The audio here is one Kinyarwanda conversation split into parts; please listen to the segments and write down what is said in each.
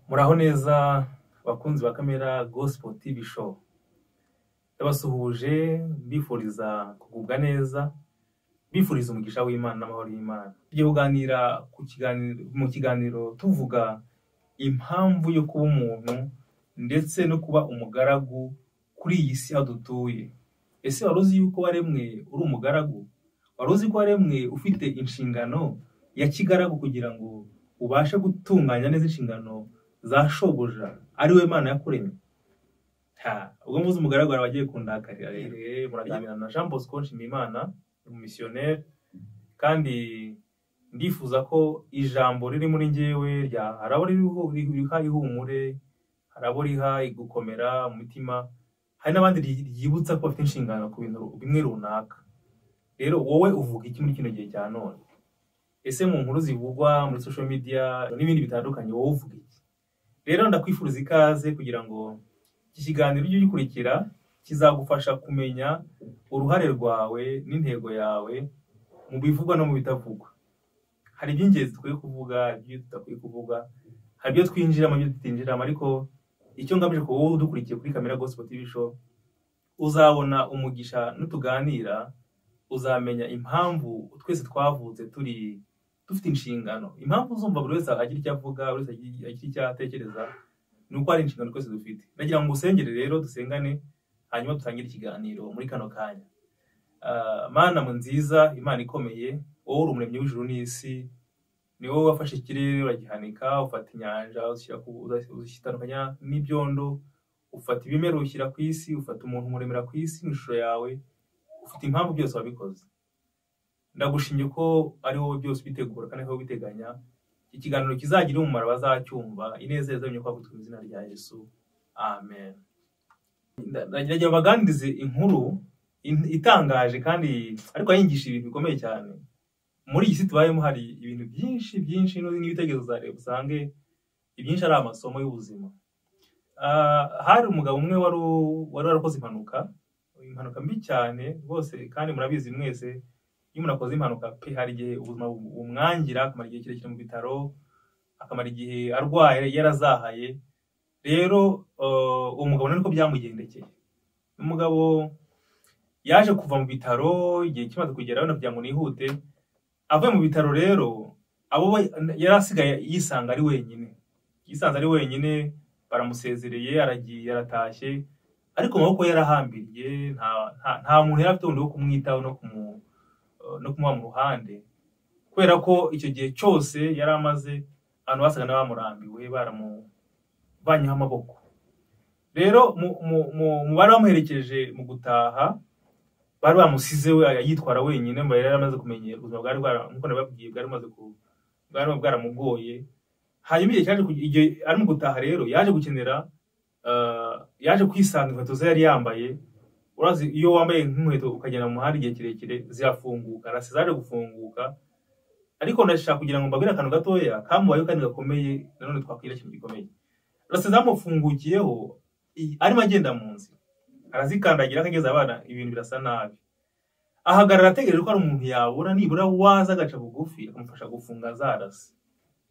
Muraho neza bakunzi ba Kamera Gospel TV Show. Ndabasuhuje mbifuriza kugubwa neza, mbifuriza umugisha w'Imana n'amahoro y'Imana. Tugiye kuganira ku kiganiro, mu kiganiro tuvuga impamvu yo kuba umuntu ndetse no kuba umugaragu kuri iyi si aho dutuye. Ese wari uzi yuko waremwe uri umugaragu? Wari uzi ko waremwe ufite inshingano ya kigaragu kugira ngo ubashe gutunganya neza inshingano za shobuja ari we Mana yakuremye? Ha, ubwo mvuze umugaragu hari abagiye kundakarira rero. Muraganira na Jean Bosco Nshimiyimana, umumisiyoneri, kandi ndifuza ko ijambo riri muri njyewe rya hari abo riha ihumure, hari abo riha gukomera mu mutima, hari n'abandi ryibutsa ko bafite inshingano ku bintu bimwe runaka. Rero wowe uvuga iki muri kino gihe cya none? Ese mu nkuru zivugwa muri social media n'ibindi bitandukanye wowe uvuga iki? Rero ndakwifuriza ikaze kugira ngo iki kiganiro ujye ugikurikira, kizagufasha kumenya uruhare rwawe n'intego yawe mu bivugwa no mu bitavugwa. Hari iby'ingenzi dukwiye kuvuga, ibyo tudakwiye kuvuga, hari ibyo twinjiramo, ibyo tutinjiramo, ariko icyo ngamije ko wowe udukurikiye kuri Kamera Gospel TV Show uzabona umugisha nutuganira, uzamenya impamvu twese twavutse turi dufite inshingano. Impamvu uzumva buri wese agira icyo avuga, buri wese agira icyo atekereza, ni uko hari inshingano twese dufite. Nagira ngo usengere rero, dusengane, hanyuma dutangire ikiganiro muri kano kanya. Mana mu nziza, Imana ikomeye, wowe uri umuremyi w'ijuru n'isi, ni wowe wafashe ikirere uragihanika, ufata inyanja uzitandukanya n'ibyondo, ufata ibimera ushyira ku isi, ufata umuntu umuremera ku isi mu ishusho yawe, ufite impamvu byose wabikoze. Ndagushimye ko ari wowe byose ubitegura kandi ko ubiteganya. Ikiganiro kizagira umumaro bazacyumva, ineza izabonye kwa mu izina rya Yesu. Amen. Ndagira baganirize inkuru itangaje kandi ariko yanyigisha ibintu bikomeye cyane. Muri iyi si tubayemo hari ibintu byinshi byinshi n'ibitekerezo uzareba usange ibyinshi ari amasomo y'ubuzima. Hari umugabo umwe wari warakoze impanuka mbi cyane rwose, kandi murabizi mwese iyo umuntu akoze impanuka pe, hari igihe ubuzima bumwangira, akamara igihe kirekire mu bitaro, akamara igihe arwaye yarazahaye. Rero uwo mugabo niko byamugendekeye. Umugabo yaje kuva mu bitaro igihe kimaze kugera, wenda kugira ngo nihute, avuye mu bitaro rero abo yari asigaye yisanga ari wenyine, yisanze ari wenyine, baramusezereye, aragiye, aratashye, ariko amaboko yarahambiriye, nta muntu yari afite wundi wo kumwitaho no kumuba mu ruhande, kubera ko icyo gihe cyose yari amaze abantu basaga n'abamurambiwe, baramuvanyeho amaboko. Rero mu bari bamuherekeje mu gutaha bari bamusize we yitwara wenyine, ngo yari amaze kumenyera ubuzima bwari nkuko nababwiye bwari bumaze bwari bwaramugoye. Hanyuma igihe cyaje igihe ari mu gutaha rero yaje gukenera, yaje kwisanga inkweto ze yari yambaye. Urazi iyo wambaye nk'inkweto ukagenda mu muhanda igihe kirekire zirafunguka, rasi zaje gufunguka. Ariko ndashaka kugira ngo mbabwire akantu gatoya kamubayeho kandi gakomeye, nanone twakwira ikintu gikomeye. Rasi zamufungukiyeho arimo agenda mu nzira, arazikandagira akageza abana, ibintu birasa nabi. Ahagarara ategereje ko ari umuntu yabura nibura waza agaca bugufi akamufasha gufunga za rasi.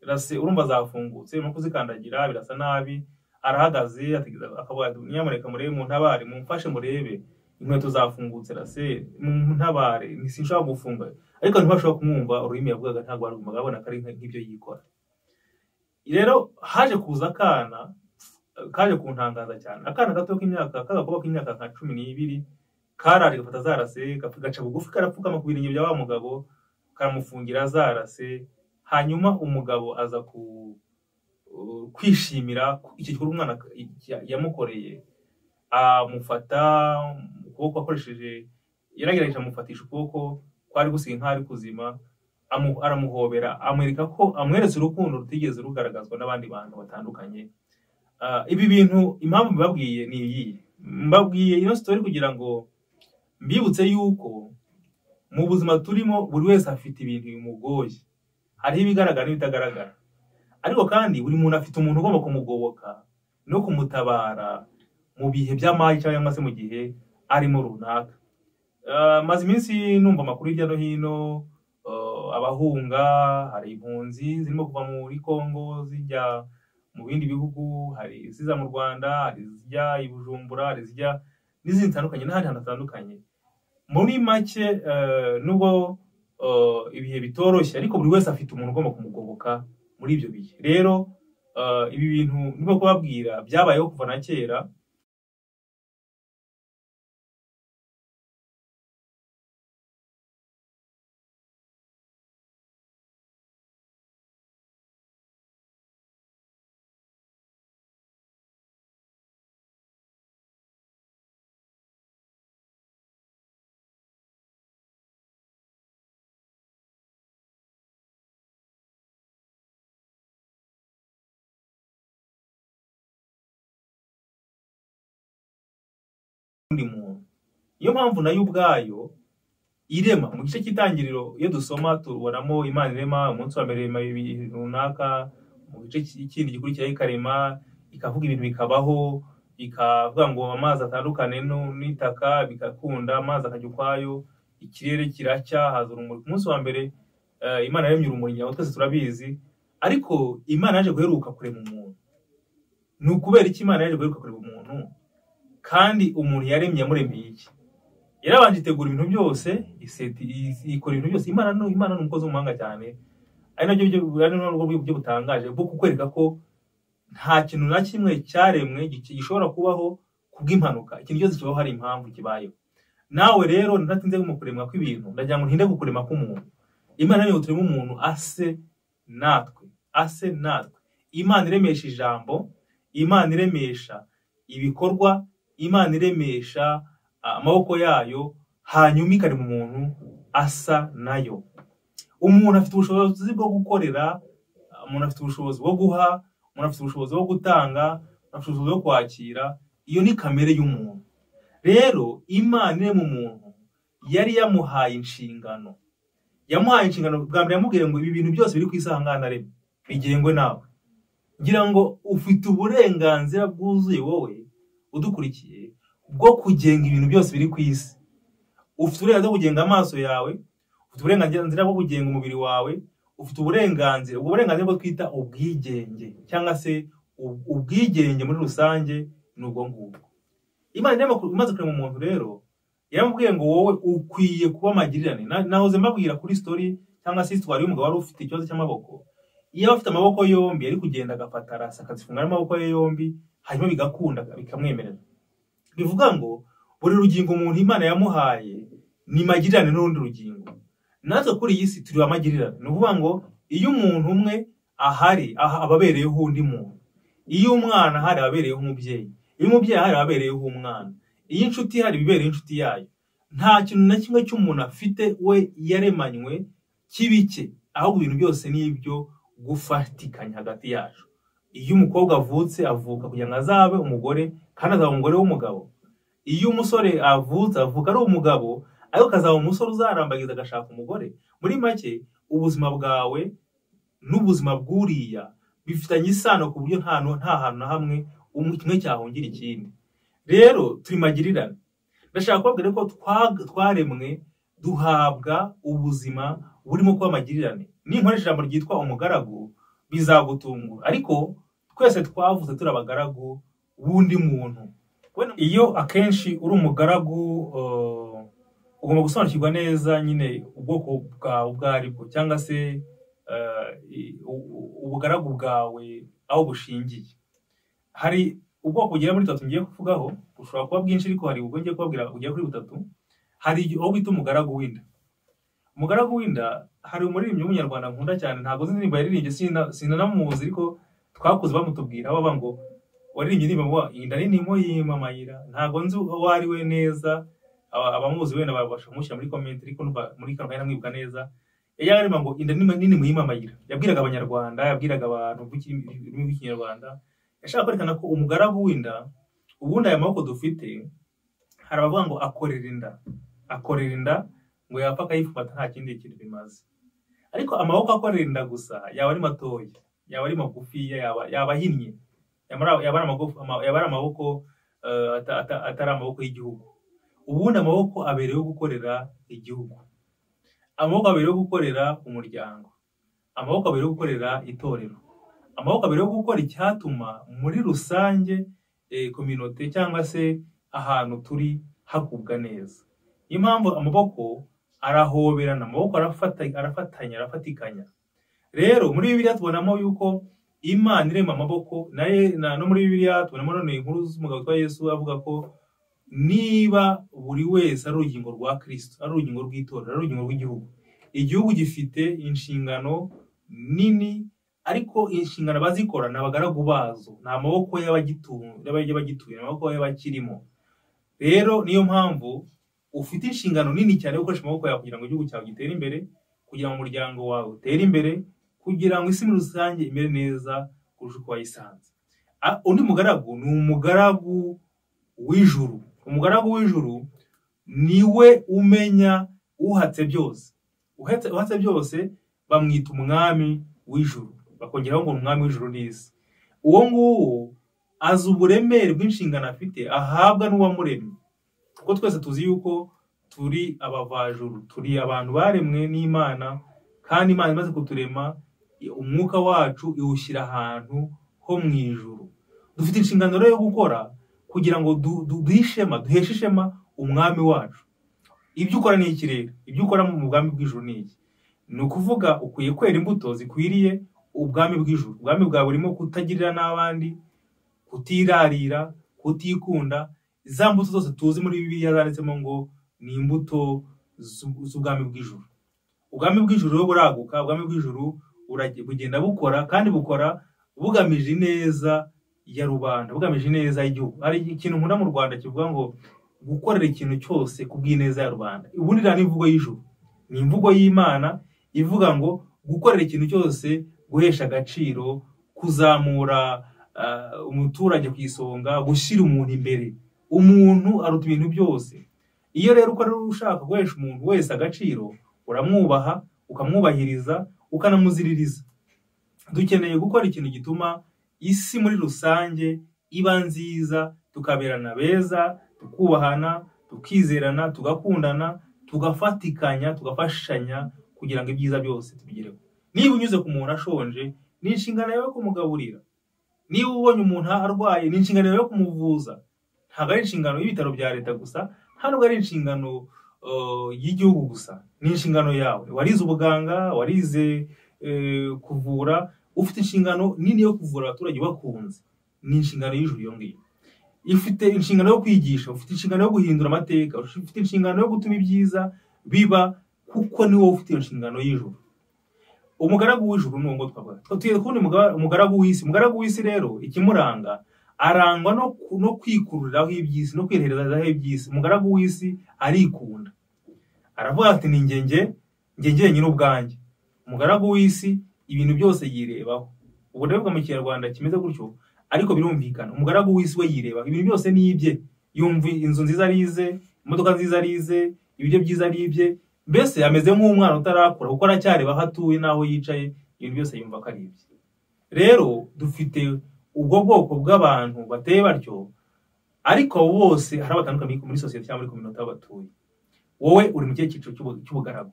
Rasi urumva zafungutse, urimo kuzikandagira birasa nabi, arahagaze ategereza akavuga ati nyamuneka murebe muntabare, mumfashe murebe inkweto zafungutse, rase muntabare, sinshobora gufunga. Ariko ntibashobora kumwumva, ururimi yavugaga ntabwo barumvaga, babona ko ari nk'ibyo yikora. Rero haje kuza akana kaje kuntangaza cyane, akana gato k'imyaka k'agakobwa k'imyaka nka 12, karaje gafata zarase, gaca bugufi, karapfukama ku birenge bya wa mugabo, karamufungira zarase. Hanyuma umugabo aza kwishimira icyo gikorwa umwana yamukoreye, amufata ukuboko akoresheje, yaragerageje amufatisha ukuboko kwari gusiga nk'ari kuzima, aramuhobera, amwereka ko amweretse urukundo rutigeze rugaragazwa n'abandi bantu batandukanye. Ibi bintu impamvu mbabwiye ni iyi, mbabwiye ino story kugira ngo mbibutse yuko mu buzima turimo buri wese afite ibintu bimugoye, hariho ibigaragara n'ibitagaragara, ariko kandi buri muntu afite umuntu ugomba kumugoboka no kumutabara mu bihe by'amage cyangwa se mu gihe arimo runaka. Maze iminsi numva amakuru hirya no hino, abahunga, hari impunzi zirimo kuva muri Kongo zijya mu bindi bihugu, hari iziza mu Rwanda, hari izijya i Bujumbura, hari izijya n'izindi zitandukanye n'ahandi hantu hatandukanye. Muri make nubwo ibihe bitoroshye, ariko buri wese afite umuntu ugomba kumugoboka muri ibyo bihe. Rero ibi bintu nibwo kubabwira byabayeho kuva na kera. Undi muntu. Niyo mpamvu nayo ubwayo irema. Mu gice cy'itangiriro iyo dusoma tubonamo Imana irema umunsi wa mbere irema ibintu runaka, mu gice kindi gikurikiraho ikarema, ikavuga ibintu bikabaho, ikavuga ngo amazi atandukane n'itaka bigakunda, amazi akajya ukwayo, ikirere kiracya, haza urumuri. Ku munsi wa mbere Imana yaremye urumuri, ngira ngo twese turabizi, ariko Imana yaje guheruka kurema umuntu. Ni ukubera iki Imana yaje guheruka kurema umuntu? Kandi umuntu yaremye yamuremeye iki? Yarabanje itegura ibintu byose, ikora ibintu byose. Imana ni umukozi w'umuhanga cyane, ari nabyo buryo butangaje bwo kukwereka ko nta kintu na kimwe cyaremwe gishobora kubaho kubw'impanuka. Ikintu cyose kibaho hari impamvu kibayeho. Nawe rero ntatinze mu kuremwa kw'ibintu, ndagira ngo ntinde ku kurema k'umuntu. Imana niyo turema umuntu ase natwe, ase natwe. Imana iremesha ijambo, Imana iremesha ibikorwa, Imana iremesha amaboko yayo, hanyuma ikarema umuntu asa nayo. Umuntu afite ubushobozi bwo gukorera, umuntu afite ubushobozi bwo guha, umuntu afite ubushobozi bwo gutanga, umuntu afite ubushobozi bwo kwakira. Iyo ni kamere y'umuntu. Rero Imana irema umuntu yari yamuhaye inshingano. Yamuhaye inshingano bwa mbere, yamubwiye ngo ibi bintu byose biri ku isi aha ngaha naremye bigengwe nawe. Ngira ngo ufite uburenganzira bwuzuye wowe udukurikiye bwo kugenga ibintu byose biri ku isi. Ufite uburenganzira bwo kugenga amaso yawe, ufite uburenganzira bwo kugenga umubiri wawe, ufite uburenganzira, ubwo burenganzira bwo twita ubwigenge cyangwa se ubwigenge muri rusange ni ubwo ngubwo. Imana imaze kurema umuntu rero yaramubwiye ngo wowe ukwiye kuba magirirane. Nahoze mbabwira kuri story cyangwa se histoire y'umugabo wari ufite ikibazo cy'amaboko. Iyo afite amaboko yombi yari kugenda agafata rasa akazifunga n'amaboko ye yombi, hanyuma bigakunda bikamwemerera. Bivuga ngo buri rugingo umuntu Imana yamuhaye ni magirirane n'urundi rugingo. Natwe kuri iyi si turi amagirirane. Ni ukuvuga ngo iyo umuntu umwe ahari ababereyeho undi muntu, iyo umwana ahari ababereyeho umubyeyi, iyo umubyeyi ahari ababereyeho umwana, iyo inshuti ihari ibibereyeho inshuti yayo. Nta kintu na kimwe cy'umuntu afite we yaremanywe kibike, ahubwo ibintu byose ni ibyo gufatikanya hagati yacu. Iyo umukobwa avutse avuka kugira ngo azabe umugore, kandi azaba umugore w'umugabo. Iyo umusore avutse avuka ari umugabo, ariko akazaba umusore uzarambagiza agashaka umugore. Muri make ubuzima bwawe n'ubuzima bw'uriya bifitanye isano ku buryo nta hantu na hamwe kimwe cyahungira ikindi. Rero turi magirirane. Ndashaka kubabwira ko twaremwe duhabwa ubuzima burimo kuba magirirane. Ninkoresha ijambo ryitwa umugaragu bizagutungura, ariko twese twavuze turi abagaragu b'undi muntu. Iyo akenshi uri umugaragu ugomba gusobanukirwa neza nyine ubwoko bwawe ubwo ari bwo, cyangwa se ubugaragu bwawe aho bushingiye. Hari ubwoko bugera muri 3 ngiye kuvugaho, bushobora kuba bwinshi ariko hari ubwo ngiye kubabwira bugera kuri 3. Hari aho bita umugaragu w'inda. Umugaragu w'inda, hari umuririmbyi w'umunyarwanda nkunda cyane, ntabwo nzi indirimbo yaririmbye, sinanamuzi, ariko twakuze bamutubwira baba ngo waririmbye indirimbo ngo inda nini yima amayira. Ntabwo nzi uwo ari we neza, abamuzi wenda babasha kumushyira muri comment, ariko muri kano kanya namwibuka neza. Yaririmba ngo inda nini muyima amayira. Yabwiraga abanyarwanda, yabwiraga abantu b'ururimi rw'ikinyarwanda. Yashaka kwerekana ko umugaragu w'inda, ubundi aya maboko dufite, hari abavuga ngo akorera inda, akorera inda ngo yapfa akayifata nta kindi kintu bimaze. Ariko amaboko akorera inda gusa yaba ari matoya, yaba ari magufi, yaba ahinnye, yaba ari amaboko atari amaboko y'igihugu. Ubundi amaboko abereyeho gukorera igihugu, amaboko abereyeho gukorera umuryango, amaboko abereyeho gukorera itorero, Amaboko abereyeho gukora icyatuma muri rusange kominote cyangwa se ahantu turi hagubwa neza. Niyo mpamvu amaboko arahoberana, amaboko arafatanya, arafatikanya. Rero muri Bibiliya tubonamo yuko Imana irema amaboko, no muri Bibiliya tubonamo none inkuru z'umugabo witwa Yesu avuga ko niba buri wese ari urugingo rwa Kristo, ari urugingo rw'itorero, ari urugingo rw'igihugu, igihugu gifite inshingano nini, ariko inshingano abazikora ni abagaragu bazo, ni amaboko y'abagituye, ni amaboko y'abakirimo. Rero niyo mpamvu ufite inshingano nini cyane yo gukoresha amaboko yawe kugira ngo igihugu cyawe gitere imbere, kugira ngo umuryango wawe utere imbere, kugira ngo isi muri rusange imere neza kurusha uko wayisanze. Undi mugaragu ni umugaragu w'ijuru. Umugaragu w'ijuru niwe umenya uhatse byose. Uhatse byose bamwita umwami w'ijuru, bakongeraho ngo umwami w'ijuru n'isi. Uwo nguwo azi uburemere bw'inshingano afite ahabwa n'uwamuremye, kuko twese tuzi yuko turi abavajuru, turi abantu baremwe n'Imana, kandi Imana imaze kuturema umwuka wacu iwushyira ahantu ho mu ijuru. Dufite inshingano rero yo gukora kugira ngo duhe ishema, duheshe ishema umwami wacu. Ibyo ukora ni iki rero? Ibyo ukora mu bwami bw'ijuru ni iki? Ni ukuvuga ukwiye kwera imbuto zikwiriye ubwami bw'ijuru. Ubwami bwawe burimo kutagirira n'abandi, kutirarira, kutikunda. Za mbuto zose tuzi muri Bibiliya zanditsemo ngo ni imbuto z'ubwami bw'ijuru. Ubwami bw'ijuru rero buraguka, ubwami bw'ijuru bugenda bukora, kandi bukora bugamije ineza ya rubanda, bugamije ineza y'igihugu. Hari ikintu nkunda mu Rwanda kivuga ngo gukorera ikintu cyose kubw'ineza ya rubanda. Ubundi ni imvugo y'ijuru, ni imvugo y'Imana ivuga ngo gukorera ikintu cyose, guhesha agaciro, kuzamura umuturage ku isonga, gushyira umuntu imbere. Umuntu aruta ibintu byose. Iyo rero ukora ushaka guhesha umuntu wese agaciro, uramwubaha, ukamwubahiriza, ukanamuziririza. Dukeneye gukora ikintu gituma isi muri rusange iba nziza, tukaberana beza, tukubahana, tukizerana, tugakundana, tugafatikanya, tugafashanya kugira ngo ibyiza byose tubigereho. Niba unyuze ku muntu ashonje, ni inshingano yawe kumugaburira. Niba ubonye umuntu arwaye, ni inshingano yawe kumuvuza. Ntabwo ari inshingano y'ibitaro bya leta gusa, ntabwo ari inshingano y'igihugu gusa, ni inshingano yawe. Warize ubuganga, warize kuvura, ufite inshingano nini yo kuvura abaturage bakunze. Ni inshingano y'ijuru iyo ngiyo. Ifite inshingano yo kwigisha, ufite inshingano yo guhindura amateka, ufite inshingano yo gutuma ibyiza biba, kuko ni wowe ufite iyo nshingano y'ijuru. Umugaragu w'ijuru ni uwo twavuga. Tugiye kubona umugaragu w'isi. Umugaragu w'isi rero ikimuranga, arangwa no kwikururiraho iby'isi, no kwireherezaho iby'isi. Umugaragu w'isi arikunda, aravuga ati ni njye njyenyine ubwanjye. Umugaragu w'isi ibintu byose yirebaho. Ubwo ndavuga mu Kinyarwanda kimeze gutyo, ariko birumvikana. Umugaragu w'isi we yirebaho ibintu byose ni ibye. Yumva inzu nziza arize, imodoka nziza arize, ibiryo byiza ari ibye, mbese ameze nk'umwana utarakura, kuko aracyareba aho atuye n'aho yicaye, ibintu byose yumva ko ari ibye. Rero dufite ubwo bwoko bw'abantu bateye batyo, ariko bose hari abatandukanye muri sosiyete cyangwa muri community aho batuye. Wowe uri mu kihe cyiciro cy'ubugaragu?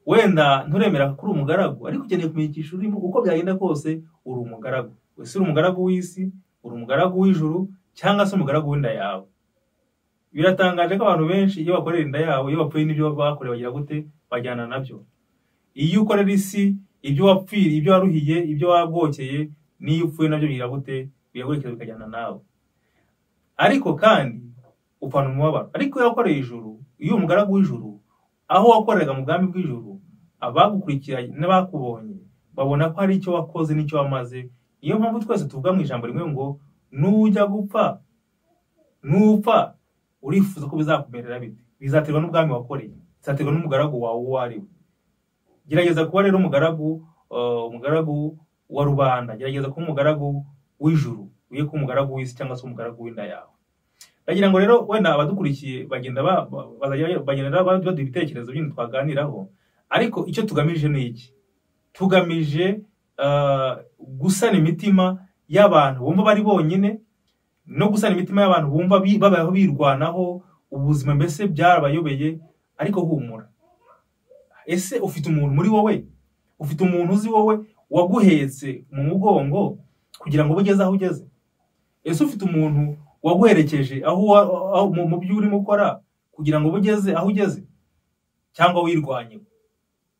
Wenda nturemera ko uri umugaragu, ariko ukeneye kumenya icyiciro urimo. Uko byagenda kose uri umugaragu. Ese uri umugaragu w'isi, uri umugaragu w'ijuru, cyangwa se umugaragu w'inda yawe? Biratangaje ko abantu benshi iyo bakorera inda yabo, iyo bapfuye n'ibyo bakorewe bagira gute? Bajyana nabyo. Iyo ukorera isi, ibyo wapfiriye, ibyo waruhiye, ibyo wagokeye, n'iyo upfuye nabyo bigira gute? Biragurikira bikajyana nawe. Ariko kandi upfana umubabaro. Ariko iyo wakoreye ijuru, iyo umugaragu w'ijuru, aho wakoreraga mu bwami bw'ijuru, abagukurikiranye n'abakubonye babona ko hari icyo wakoze n'icyo wamaze. Niyo mpamvu twese tuvuga mu ijambo rimwe ngo nujya gupfa, nupfa urifuza ko bizakumerera bite? Bizaterwa n'ubwami wakoreye, bizaterwa n'umugaragu wawe uwo ari we. Gerageza kuba rero umugaragu wa rubanda, gerageza kuba umugaragu w'ijuru, uye kuba umugaragu w'isi cyangwa se umugaragu w'inda yawe. Ndagira ngo rero wenda abadukurikiye bagenda baduha ibitekerezo byinshi twaganiraho, ariko icyo tugamije ni iki? Tugamije gusana imitima y'abantu bumva bari bonyine, no gusana imitima y'abantu bumva babayeho birwanaho, ubuzima mbese byarabayobeye. Ariko humura, ese ufite umuntu muri wowe? Ufite umuntu uzi wowe waguhetse mu mugongo kugira ngo ugeze aho ugeze? Ese ufite umuntu waguherekeje aho mu byo urimo ukora kugira ngo ugeze aho ugeze, cyangwa wirwanyeho?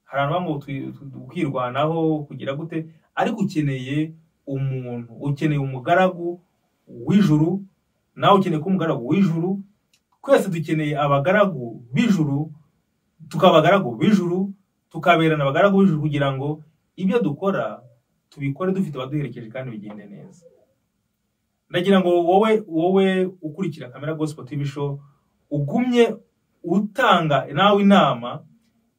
Hari abantu ngo kwirwanaho kugira gute, ariko ukeneye umuntu, ukeneye umugaragu w'ijuru, nawe ukeneye kuba umugaragu w'ijuru. Twese dukeneye abagaragu b'ijuru, tukaba abagaragu b'ijuru, tukaberana abagaragu b'ijuru kugira ngo ibyo dukora tubikore dufite abaduherekeje kandi bigende neza. Ndagira ngo wowe ukurikira Kamera Gospel TV Show ugumye utanga nawe inama,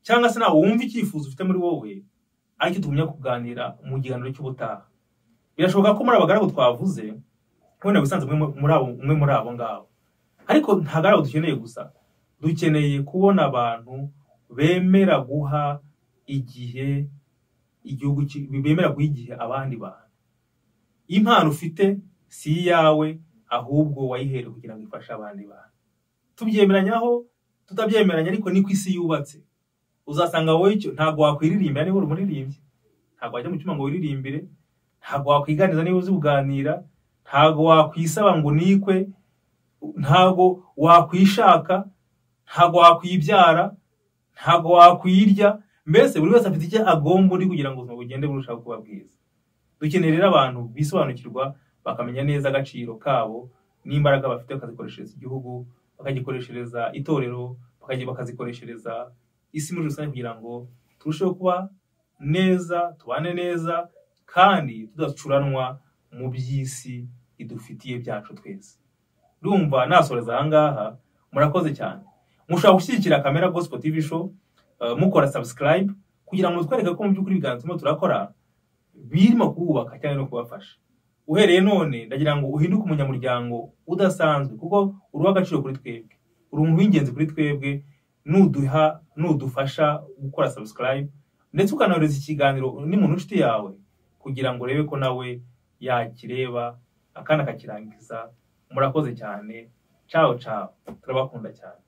cyangwa se nawe wumva icyifuzo ufite muri wowe, ariko tugumya kuganira mu kiganiro cy'ubutaha. Birashoboka ko muri abagaragu twavuze wenda wisanze umwe muri abo ngabo, ariko ntabwo ari abo dukeneye gusa. Dukeneye kubona abantu bemera guha igihe igihugu, bemera guha igihe abandi bantu. Impano ufite si iyawe, ahubwo wayiherewe kugira ngo ifashe abandi bantu. Tubyemeranyaho tutabyemeranya, ariko niko isi yubatse. Uzasanga wowe icyo ntabwo wakwiririmbira niba uri umuririmbyi, ntabwo wajya mu cyuma ngo wiririmbire, ntabwo wakwiganiza niba uzi kuganira, ntabwo wakwisaba ngo unikwe, ntabwo wakwishaka, ntabwo wakwibyara, ntabwo wakwirya. Mbese buri wese afite icyo agomba undi kugira ngo ubuzima bugende burushaho kuba bwiza. Dukeneye rero abantu bisobanukirwa, bakamenya neza agaciro kabo n'imbaraga bafite, bakazikoreshereza igihugu, bakagikoreshereza itorero, bakazikoreshereza isi muri rusange, kugira ngo turusheho kuba neza, tubane neza, kandi tudacuranwa mu by'isi idufitiye byacu twese. Ndumva nasoreza aha ngaha. Murakoze cyane. Mushobora gushyigikira Kamera Gospel TV Show mukora subscribe kugira ngo twereke ko mu by'ukuri ibiganiro turimo turakora birimo kubaka cyane no kubafasha. Uhereye none ndagira ngo uhinduke umunyamuryango udasanzwe, kuko uri uw'agaciro kuri twebwe, uri umuntu w'ingenzi kuri twebwe. Nudufasha gukora subscribe ndetse ukanohereza ikiganiro n'umuntu w'inshuti yawe kugira ngo urebe ko nawe yakireba akana akakirangiza. Murakoze cyane. Ciao ciao, turabakunda cyane.